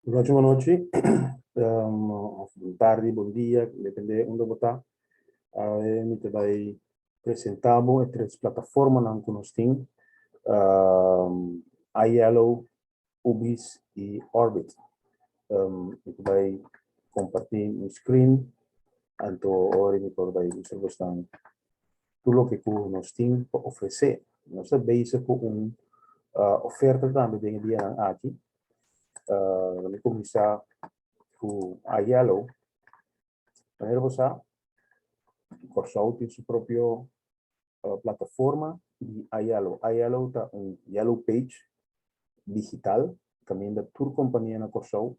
Bon nochi, bon nochi. Of bon tardi, bon dia, depende unda bo ta. Awe mi ta bai presenta bo e tres plataformanan ku nos tin, iYellow, Ubis i Orbit. Mi ta bai kompartí mi screen, anto ora mi por bai mustra bosnan tur loke ku nos tin pa ofresé. Nos ta bezig ku un oferta tambe den e dianan aki. Mi kuminsá ku iYellow. Manera bo sa, Kòrsou tin su propio plataforma di iYellow. iYellow ta un yellow page digital kaminda tur kompania na Kòrsou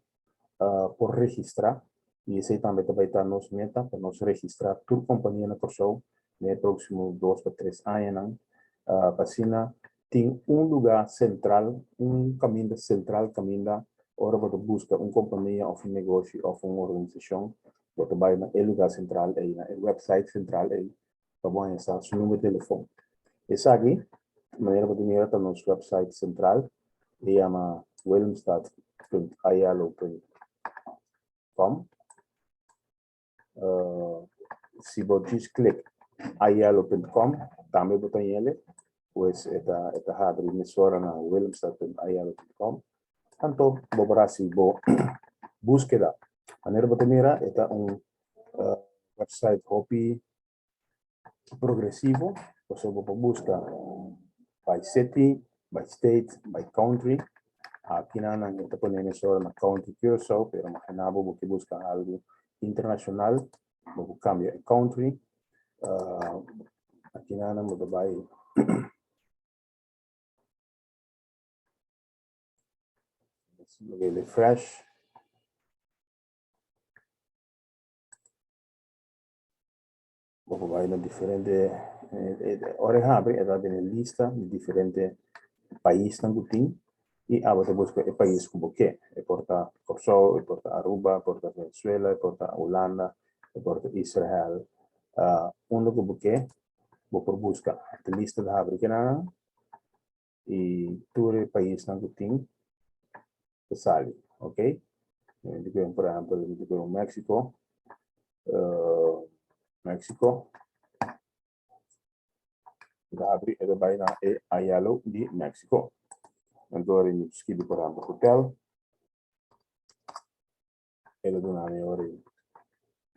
por registrá i esei tambe ta bai ta nos meta pa nos registrá tur kompania na Kòrsou den e próksimo dos pa tres añanan pa asina tin un lugá sentral, un kaminda sentral kaminda ora bo ta buska un kompania òf un negoshi òf un organisashon bo ta bai na e lugá sentral ei, na e wèpsait sentral ei pa bo haña sa su number di telefon. Esaki, manera bo ta mira, ta nos wèpsait sentral, e yama willemstad punt ilo punt com. Si bo djis klik ilo punt com, tambe bo ta hañ'el, pues e ta e ta habri mesora na willemstad punt ilo punt com. Anto bo por hasi bo búskeda. Manera bo ta mira, e ta un website hopi progresivo, pasobra bo por buska by city, by state, by country. Aki nan nan e ta pone mesora na country Curaçao, pero imagina bo bo ke buska algu internashonal, bo por kambia e country. Aki nan nan bo ta bai refresh. Bo por bai na diferente, ora e habri e ta bini lista di diferente paisnan ku tin i abo ta buska e pais ku bo ke. E por ta Kòrsou, e por ta Aruba, e por ta Venezuela, e por ta Hulanda, e por ta Israel. Unda ku bo ke bo por buska. E lista ta habri kinan i tur e paisnan ku tin ta sali, ok. Mi ta kohe por ehempel, mi ta kohe Mexico, Mexico, mi ta habri e ta bai na e ayalo di Mexico. Anto ora mi skibi por ehempel hotel, e ta duna mi ora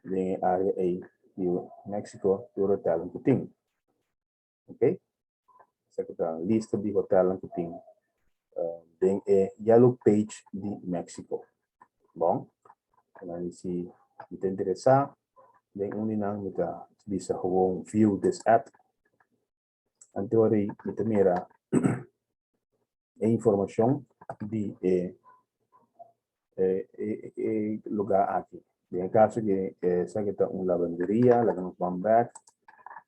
den e area ei di Mexico tur hotelnan ku tin. Ok. Esaki ta lista di hotelnan ku tin den e yellow page di Mexico. Bon, nan si mi ta interesá den un di nan mi ta bisa gewoon view this ad. Anto ora mi ta mira e informashon di e e lugá aki. Den e kaso ke esaki ta un lavanderia, laga nos ban bèk.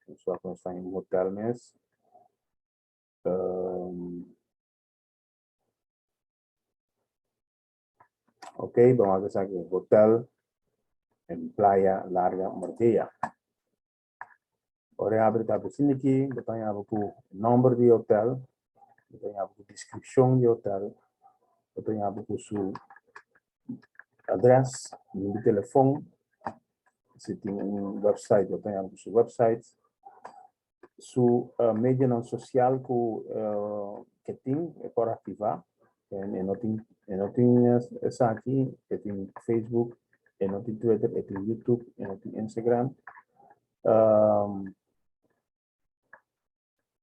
Nos wak nos ta den un hotel mes. Ok, ban wak esaki hotel en Playa Larga Marbella. Ora e habri ta asina aki, bo ta haña bo ku nòmber di e hotel, bo ta haña bo ku deskripshon di e hotel, bo ta haña bo ku su adrès, number di telefòn, si tin un wèpsait bo ta haña bo ku su wèpsait, su medionan sosial ku ke tin e por aktivá, e no tin e no tin esaki, e tin Facebook, e no tin Twitter, e tin YouTube, e no tin Instagram.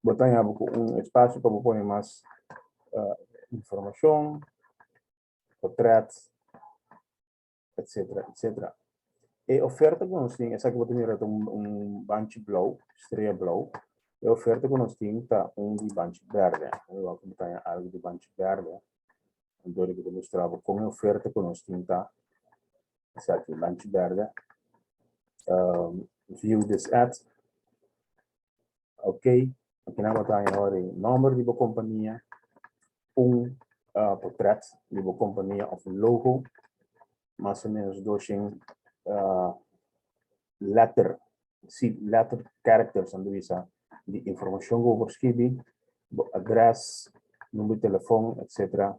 Bo ta haña bo ku un espasio pa bo pone mas informashon, portret, etcetera, etcetera. E oferta ku nos tin, esaki bo ta mira ta un banchi blou, strea blou. E oferta ku nos tin ta un di banchi berde. Mi wak ku mi ta haña algu di banchi berde. Anto di ku ta mustra bo kon e oferta ku nos tin ta. Esaki, banchi berde. View this ad. Ok, akinan bo ta haña ora e nòmber di bo kompania, un portret di bo kompania òf un logo, mas o ménos doshen lèter, si lèter, characters nan ta bisa, di informashon ku bo por skibi, bo adrès, number di telefòn, etcetera,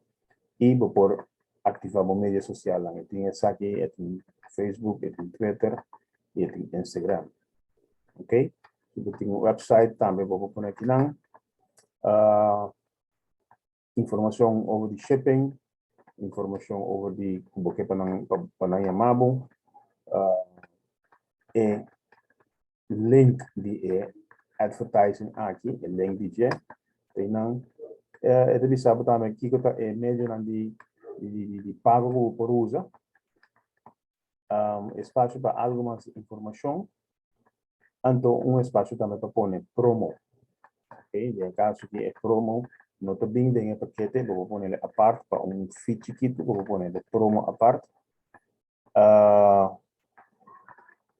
i bo por aktivá bo media sosialnan. E tin esaki, e tin Facebook, e tin Twitter i e tin Instagram. Ok? Si bo tin un website tambe bo por pone akinan. Informashon over di shipping, informashon over di ku bo ke pa nan pa nan yama bo, e link di e advertising aki, e link di dje, einan e ta bisa bo tambe kiko ta e medionan di di pago ku bo por usa, espasio pa algu mas informashon, anto un espasio tambe pa pone promo. Ok, den e kaso aki e promo no ta bin den e pakete, bo por ponele apart pa un fee chikitu, bo por pone bo promo apart.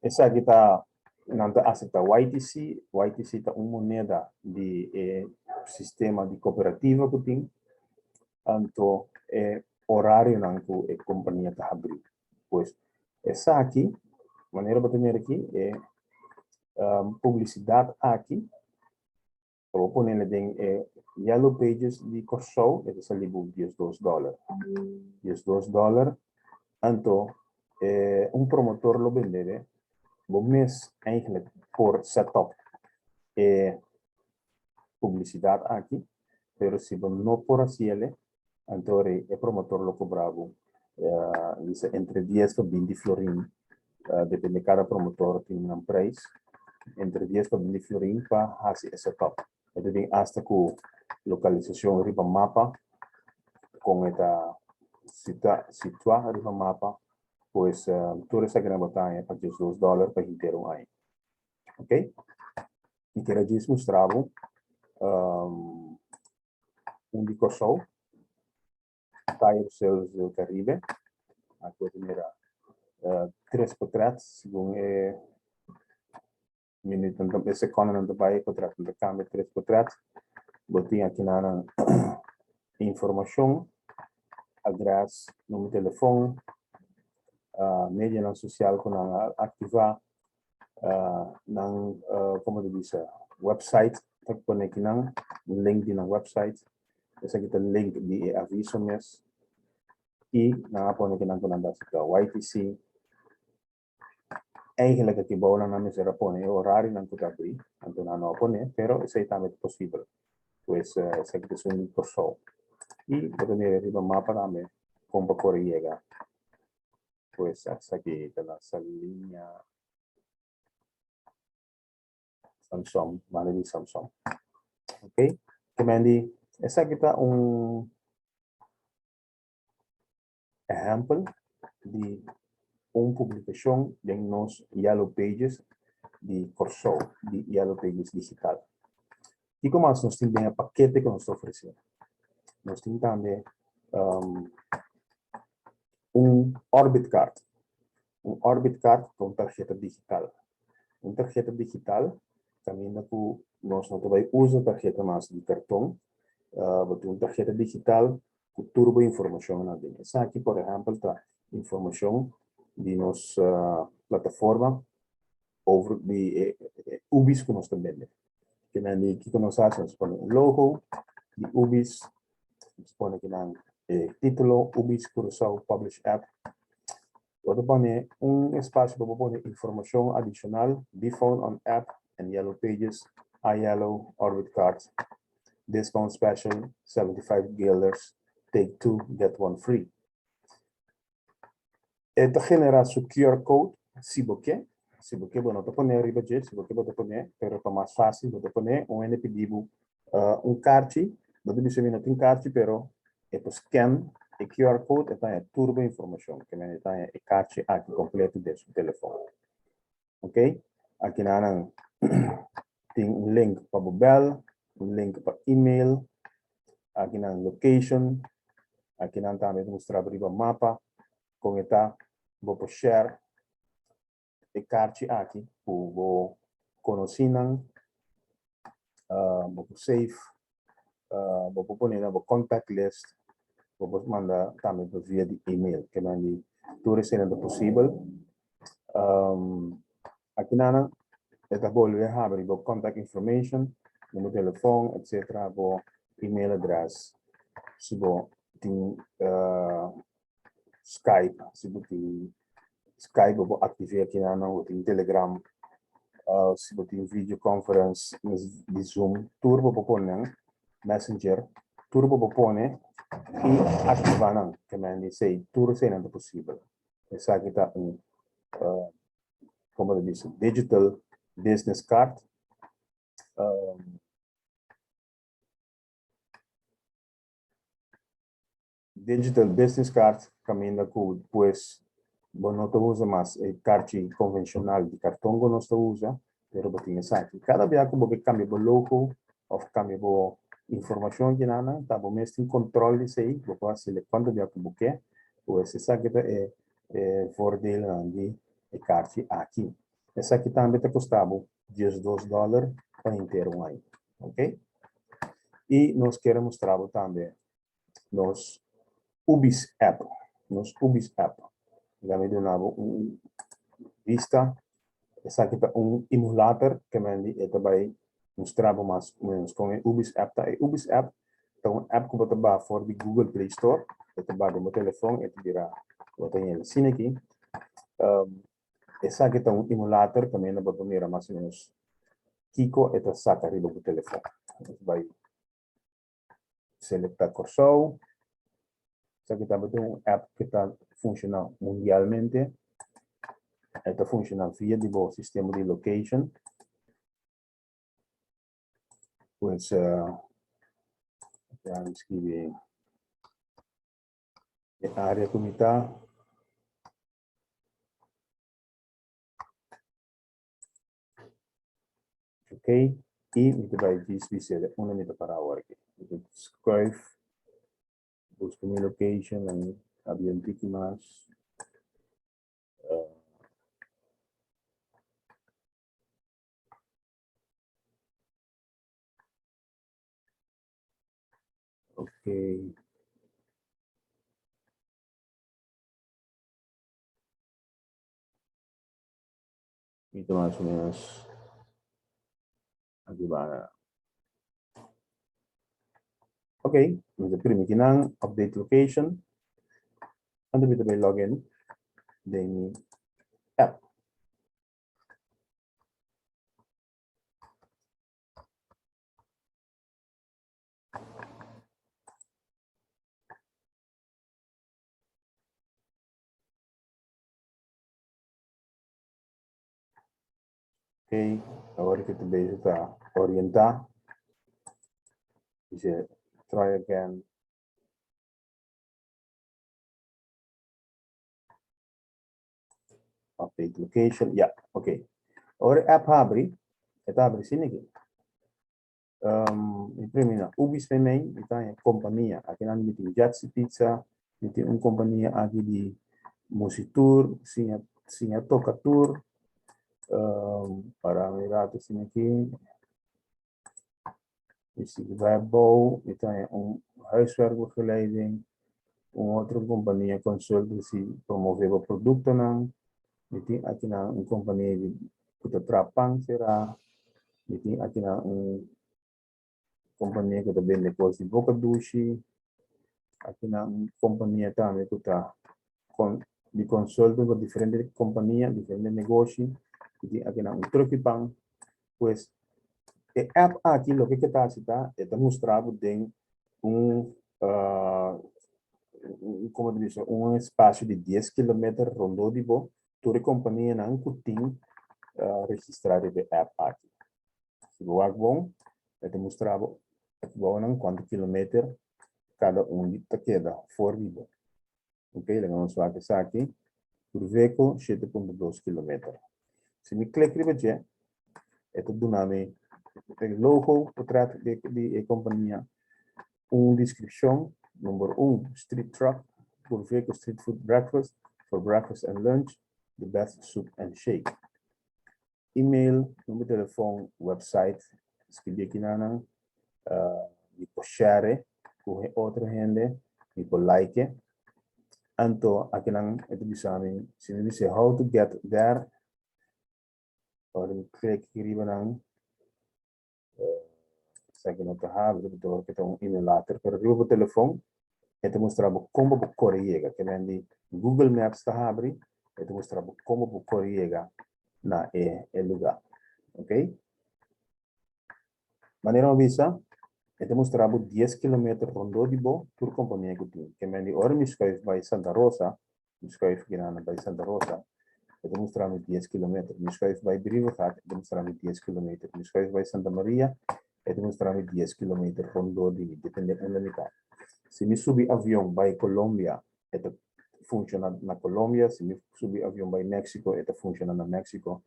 Esaki ta nan ta asepta YTC, YTC ta un moneda di e sistema di kooperativa ku tin, anto e orarionan ku e kompania ta habri. Pues esaki, manera bo ta mira aki, e publisidat aki, bo ponele den e Yellow Pages di Kòrsou, e ta sali bo 12 dòler. 12 dòler, anto un promotor lo bendebe, bo mes eigenlijk por set up e publisidat aki, pero si bo no por hasiele, anto rei e promotor lo kobra bo bisa entre 10 pa 20 florin, depende kada promotor tin nan prijs, entre 10 pa 20 florin pa hasi e setup. E ta bin asta ku lokalisashon riba mapa, kon e ta situá riba mapa, pues tur esakinan bo ta haña pa 12 dòler pa henter un aña. Ok, mi kier a djis mustra bo un di Kòrsou, Tire Sales del Caribe. Aki bo ta mira tres potret segun e minuutnan e sekondonan ta bai e potretnan ta kambia tres potret. Bo tin akinan informashon, adrès, number di telefon, medianan sosial ku nan a aktivá, nan como ta bisa website ta pone akinan un link di nan website esaki ta link di e aviso mes y nan a pone akinan cu nan ta acepta YTC eigenlijk aki bou nan a mester a pone e horarionan cu ta abri anto nan no a pone pero esey tambe ta posibel pues esaki ta esun di Corsou y bo ta mira riba mapa tambe con pa por yega. Pues esaki ta la saliña Samson, banda di Samson. Ok, ke men di esaki ta un ehempel di un publikashon den nos Yellow Pages di Kòrsou, di Yellow Pages Digital. Kiko mas nos tin den e pakete ku nos ta ofresé? Nos tin tambe un Orbit Card. Un Orbit Card ta un tarheta digital. Un tarheta digital kaminda ku nos no ta bai usa tarheta mas di karton. Bo tin un tarheta digital ku tur bo informashonnan aden. Esaki por ehèmpel ta informashon di nos plataforma over di e ubis ku nos ta bende. Kinan di kiko nos hasi, nos pone un logo di ubis, nos pone kinan e título Ubis Curaçao Publish App. Bo ta pone un espasio pa bo pone informashon adishonal, Be Found on App and Yellow Pages, iYellow, Orbit Cards, Discount Special, 75 guilders, Take two, get one free. E ta genera su QR code si bo ke. Si bo ke bo no ta pone riba dje, si bo ke bo ta pone, pero pa mas fácil bo ta pone. Un hende pidi bo un karchi, bo ta bisa mi no tin karchi pero e por scan e QR code e ta haña tur bo informashon, ke men e ta haña e karchi aki kompleto den su telefon. Ok, akinanan tin un link pa bo bel, un link pa email, akinan location, akinan tambe ta mustra bo riba mapa kon e ta, bo por share e karchi aki ku bo konosinan, bo por save, bo por pone na bo contact list, bo por manda tambe pa via di email, ke men di tur eseinan ta posibel. Akinanan e ta bolbe habri bo contact information, number telefon, etcetera, bo email address, si bo tin. Skype, si bo tin Skype bo por aktiv'é akinan, bo tin Telegram, si bo tin video conference di Zoom, tur bo por pone nan, Messenger, tur bo por pone i aktivá nan. Ke men di esei, tur eseinan ta posibel. Esaki ta un, komo ta bisa, digital business card. Digital business card kaminda ku pues bo no ta usa mas e karchi konvenshonal di karton ku nos ta usa, pero bo tin esaki. Kada bia ku bo ke kambia bo logo òf kambia bo informashon kinanan, ta bo mes tin kontròl di esei, bo por hasiel kuantu bia ku bo ke. Pues esaki ta e voordeelnan di e karchi aki. Esaki tambe ta kosta bo 12 dòler pa henter un aña. Ok? I nos kier a mustra bo tambe nos Ubis app. Nos Ubis app. Ya mi duna bo un vista. Esaki ta un emulator ke men di e ta bai mustra bo mas o menos kon e Ubis app ta. E Ubis app ta un app ku bo ta baha for di Google Play Store. E ta baha den bo telefon, e ta bira bo ta yena asina aki. Esaki ta un emulator kaminda bo ta mira mas o menos kiko e ta saka riba bo telefon. Nos bai selektá Kòrsou. Esaki tambe ta un app ku ta funshoná mundialmente. E ta funshoná via di bo sistema di location. Pues, ya mi skibi e área ku mi ta. Ok, i mi ta bai djis bisele unda mi ta para awor aki. Mi ta skuif, buska mi location, en habia un tiki mas. Ok. Mi ta mas o menos aki banda. Ok, mi ta primi kinan, update location. Anto mi ta bai login den mi app. Ok, awor ke ta bezig ta orientá. Dice try again. Update location, ja, ok. Ora e app habri, e ta habri asina aki. Mi primi na Ubis meimei, mi ta haña kompania. Akinan mi tin Jetsi Pizza, mi tin un kompania aki di musitour, siña siña toka tur. Para mi rato asina aki. Mi sigui bai abou, mi ta haña un huiswerkbegeleiding, un otro kompania consultancy promove bo produktonan. Mi tin akinan un kompania di ku ta traha pan será. Mi tin akinan un kompania ku ta bende kos di boka dushi. Akinan un kompania tambe ku ta kon di consulting pa diferente kompania, diferente negoshi. Mi tin akinan un truck di pan. Pues e app aki loke ke ta hasi ta e ta mustra bo den un como ta bisa un espacio di dies kilometer rondó di bo tur e kompanianan ku tin registrá riba e app aki. Si bo wak bon e ta mustra bo nan kuantu kilometer kada un di ta keda for di bo. Ok, laga nos wak esaki. Purveco 7.2 kilometer. Si mi klik riba dje, e ta duna mi e logo, portret di e kompania, un deskripshon, number un, street truck, Purveco street food breakfast, for breakfast and lunch, the best soup and shake. Email, number di telefon, website, skirbi akinanan, mi por share ku e otro hende, mi por like. Anto akinan e ta bisa mi, si mi bisa how to get there, ora mi klik riba nan, esaki no ta habri, pasobra ta un email later, pero riba bo telefon. E ta mustra bo kon bo por kore yega. Ke men di Google Maps ta habri, e ta mustra bo kon bo por kore yega na e e lugá. Ok? Manera mi a bisa, e ta mustra bo dies kilometer rondó di bo tur kompania ku tin. Ke men di ora mi skuif bai Santa Rosa, mi skuif Girana bai Santa Rosa, e ta mustra mi dies kilometer. Mi skuif bai Brievengat, e ta mustra mi dies kilometer. Mi skuif bai Santa Maria, e ta mustra mi dies kilometer rondó di mi, depende unda mi ta. Si mi subi avion bai Colombia, e ta funciona na Colombia, si mi subi avion bai Mexico, e ta funciona na Mexico.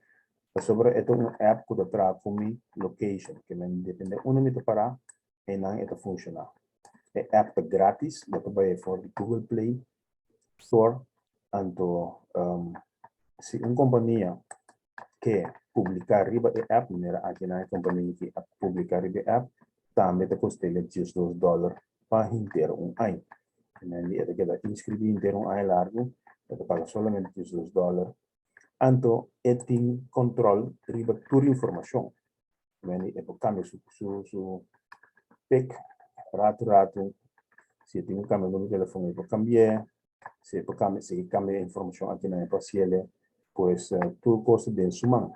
Pasobra e ta un app ku ta traha ku mi location, ke men depende unda mi ta pará, einan e ta funciona. E app ta gratis, bo ta bai for di Google Play Store, anto si un kompania ke publiká riba e app, manera aki nan e kompania ki a publiká riba e app, tambe ta kost'el 12 dòler pa henter un aña. Nan e ta keda inskribí henter un aña largu, e ta paga solamente 12 dòler. Anto e tin kòntròl riba tur informashon. Wendy e por cambia su su su pic ratu ratu. Si e tin ku cambia numero di telefon e por cambi'é. Si e por cambia si e cambia e informacion aki nan e por haciele. Pues tur cos ta den su man.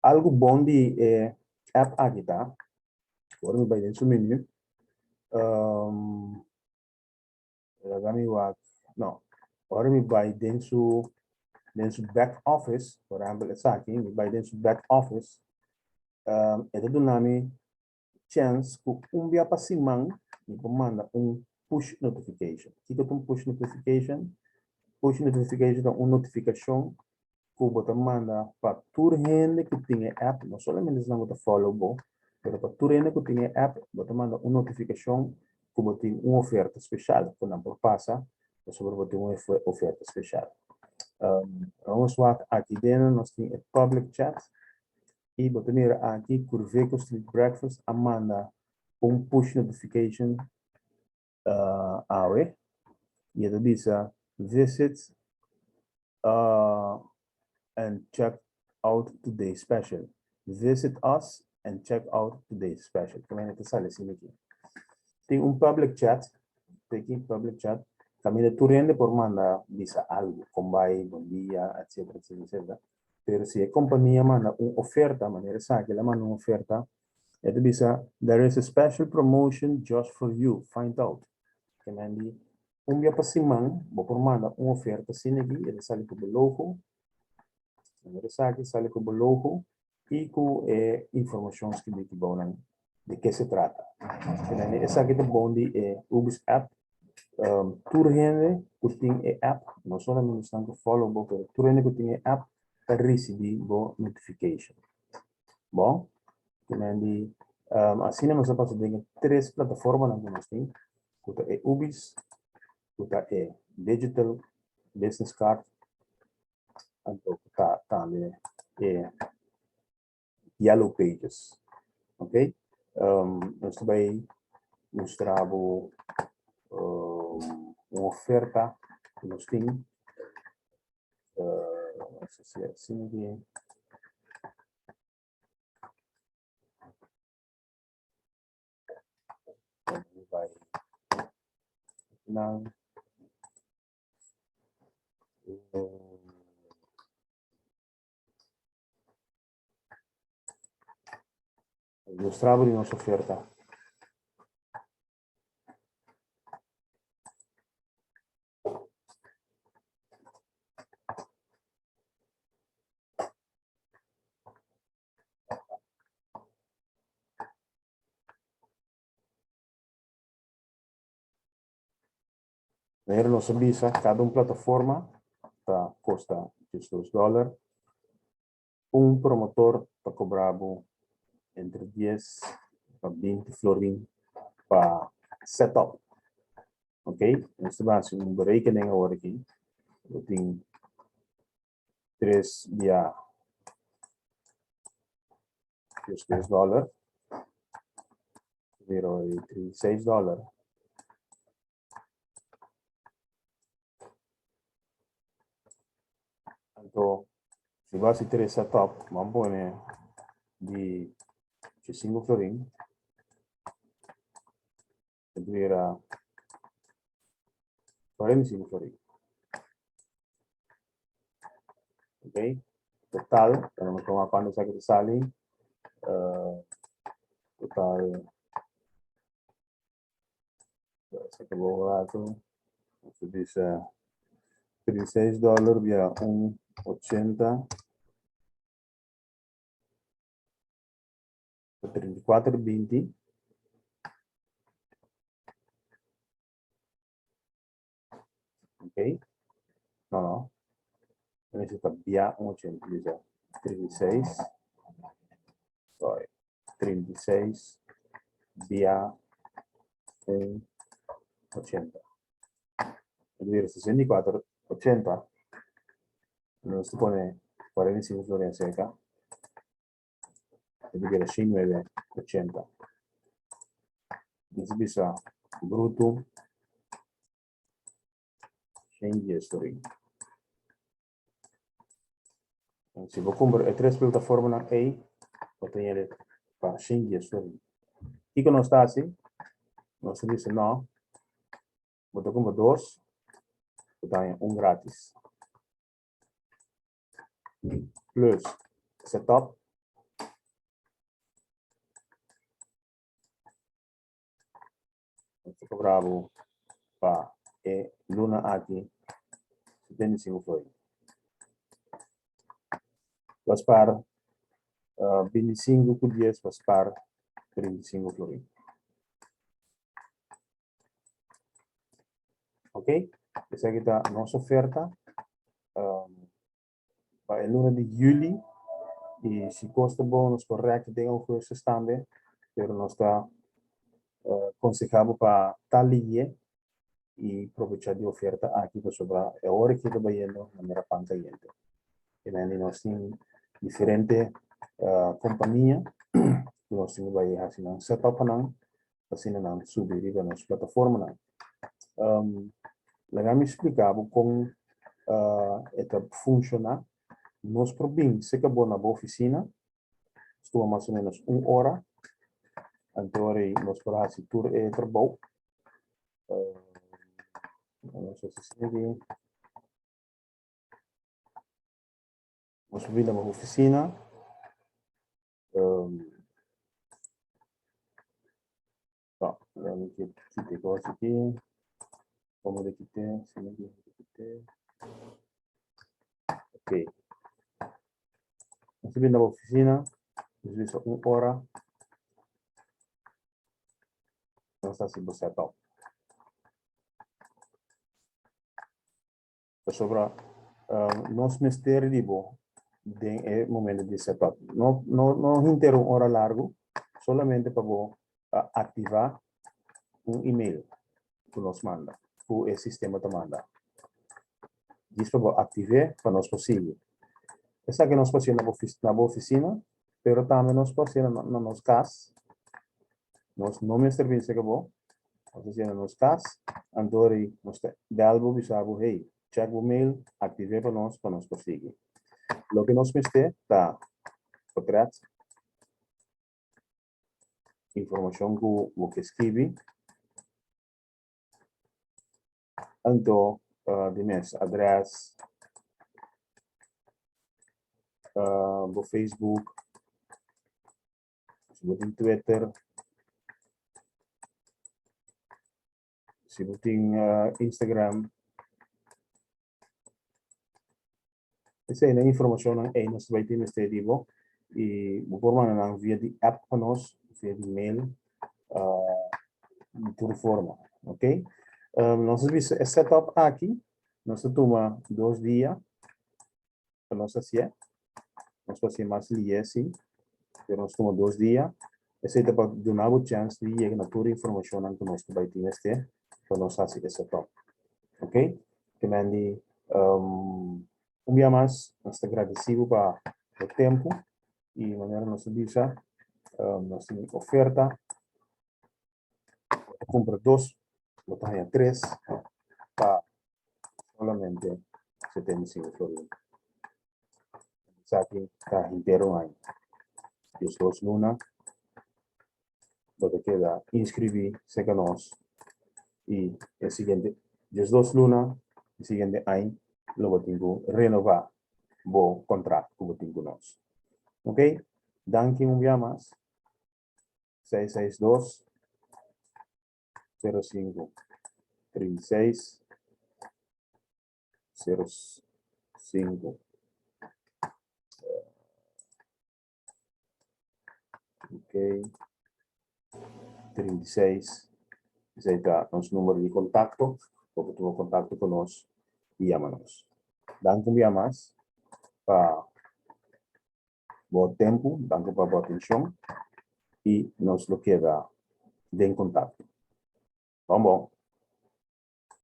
Algo bon di e app aki ta, ora mi bai den su menu, Laga mi wak, no, ora mi bai den su den su back office, por ehempel esaki, mi bai den su back office, e ta duna mi chèns ku un bia pa siman mi por manda un push notification. Kiko ta un push notification? Push notification ta un notifikashon ku bo ta manda pa tur hende ku tin e app, no solamente esnan ku ta follow bo, pero pa tur hende ku tin e app, bo ta manda un notifikashon ku bo tin un oferta speshal ku nan por pasa pasobra bo tin un oferta speshal. Nos wak aki dena nos tin e public chat i bo ta mira aki Curveco Street Breakfast a manda un push notification awe i e ta bisa visit and check out today's special. Visit us and check out today's special. Kaminda ta sali asina aki. Tin un public chat, teki public chat, kaminda tur hende por manda bisa algu, kon bai, bon dia, etcetera, etcetera, etcetera. Pero si e kompania manda un oferta, manera esaki, el a manda un oferta, e ta bisa, There is a special promotion just for you, find out. Kemen di Un bia pa siman bo por manda un oferta asina aki, e ta sali ku bo logo, manera esaki sali ku bo logo i ku e informashon skibí aki bou nan di ke se trata. Esaki ta bon di e Ubis app, tur hende ku tin e app, no solamente esnan ku follow bo, pero tur hende ku tin e app ta risibí bo notification. Bon, di asina nos a pasa den e tres plataformanan ku nos tin, ku ta e UBIS, ku ta e Digital Business Card, anto ku ta tambe e Yellow Pages. Ok, nos ta bai mustra bo un oferta ku nos tin. Asina ki. Bai nan mustra bo di nos oferta. Manera nos a bisa, kada un plataforma ta kosta 12 dòler. Un promotor ta kobra bo entre 10 pa 20 florin pa set up. Ok, nos ta hasi un berekening awor aki. Bo tin 3 bia 3 dòler. Bira 36 dòler. Anto, si bo hasi tres setup, bo a pone di 5 florin, ta bira. 45 florin. Ok, total, pero nos toma cuando sa que sali, total, se acabó un rato, nos bisa 36 dólar via 1,80, 34,20. Ok. No, no. Necesita via 1,80, bisa 36. Sorry. 36 via 1,80. Es decir, 64,80. Nos pone 45 florines cerca. E ta bira 109,80. Nos bisa bruto 110 florin. Si bo kumpra e tres plataformanan ei, bo ta yende pa 110 florin. Kiko nos ta hasi? Nos ta bisa no, bo ta kumpra dos, bo ta haña un gratis. Plus setup. Nos ta cobra bo pa e luna aki 75 florin. Bo a spar 25 cu 10, bo a spar 35 florin. Ok, esaki ta nos oferta pa e luna di juli y si cos ta bon nos por rek den augustus tambe, pero nos ta conseha bo pa ta liye y probecha di oferta aki pasobra e ora aki ta bayendo manera pan cayente. E mende nos tin diferente compania cu nos tin cu bay haci nan setup pa nan asina nan subi riba nos plataformanan. Laga mi splika bo kon e ta funshoná. Nos por bin serka bo na bo ofisina, nos tuma mas o ménos un ora, anto ora ei nos por hasi tur e trabou. Nos ofisina aki. Nos por bin na bo ofisina. No, let me quite cos aquí. Como le quité, si me quité. Ok. Nos a na oficina, nos bisa un hora. Nos ta haci bo setup. Pasobra nos mester di bo den e momento di setup. No, no, no henter un ora largu, solamente pa bo aktivá un email ku nos manda, ku e sistema ta manda. Djis pa bo aktiv'é pa nos por sigui. Esaki nos por hasié na bo na bo ofisina, pero tambe nos por hasié na nos kas. Nos no mester bin serka bo, nos ta siña na nos kas, anto ori nos ta bel bo bisa bo, hey, check bo mail, aktiv'é pa nos pa nos por sigui. Loke nos mester ta portret, informashon ku bo ke skibi, anto di mes adrès, bo Facebook, Si bo tin Twitter, si bo tin Instagram. Esei nan informashonnan ei nos ta bai tin mester di bo i bo por manda nan via di app pa nos, via di mail, di tur forma, ok. Nos a bisa e setup aki nos ta tuma dos dia pa nos hasié. Nos por hasié mas lié sí, pero nos tuma dos dia. Esei ta pa duna bo chèns di yega na tur e informashonnan ku nos ta bai tin mester pa nos hasi e setup. Ok? Ke men di un bia mas nos ta gradisí bo pa bo tempu i manera nos ta bisa nos tin oferta. Bo ta kumpra dos, bo ta haña tres pa solamente 75 florin. Esaki ta henter un aña. 12 luna bo ta keda inskribí serka nos i e siguiente. 12 luna, e siguiente aña lo bo tin ku renová bo kontrakt ku bo tin ku nos. Ok, danki un bia mas. 662 05 36 05. Ok. 36. Esei ta nos numero di kontakto. Bo por tuma kontakto ku nos i yama nos. Danki un bia mas pa bo tempu, danki pa bo atenshon i nos lo keda den kontakto. Bon bon.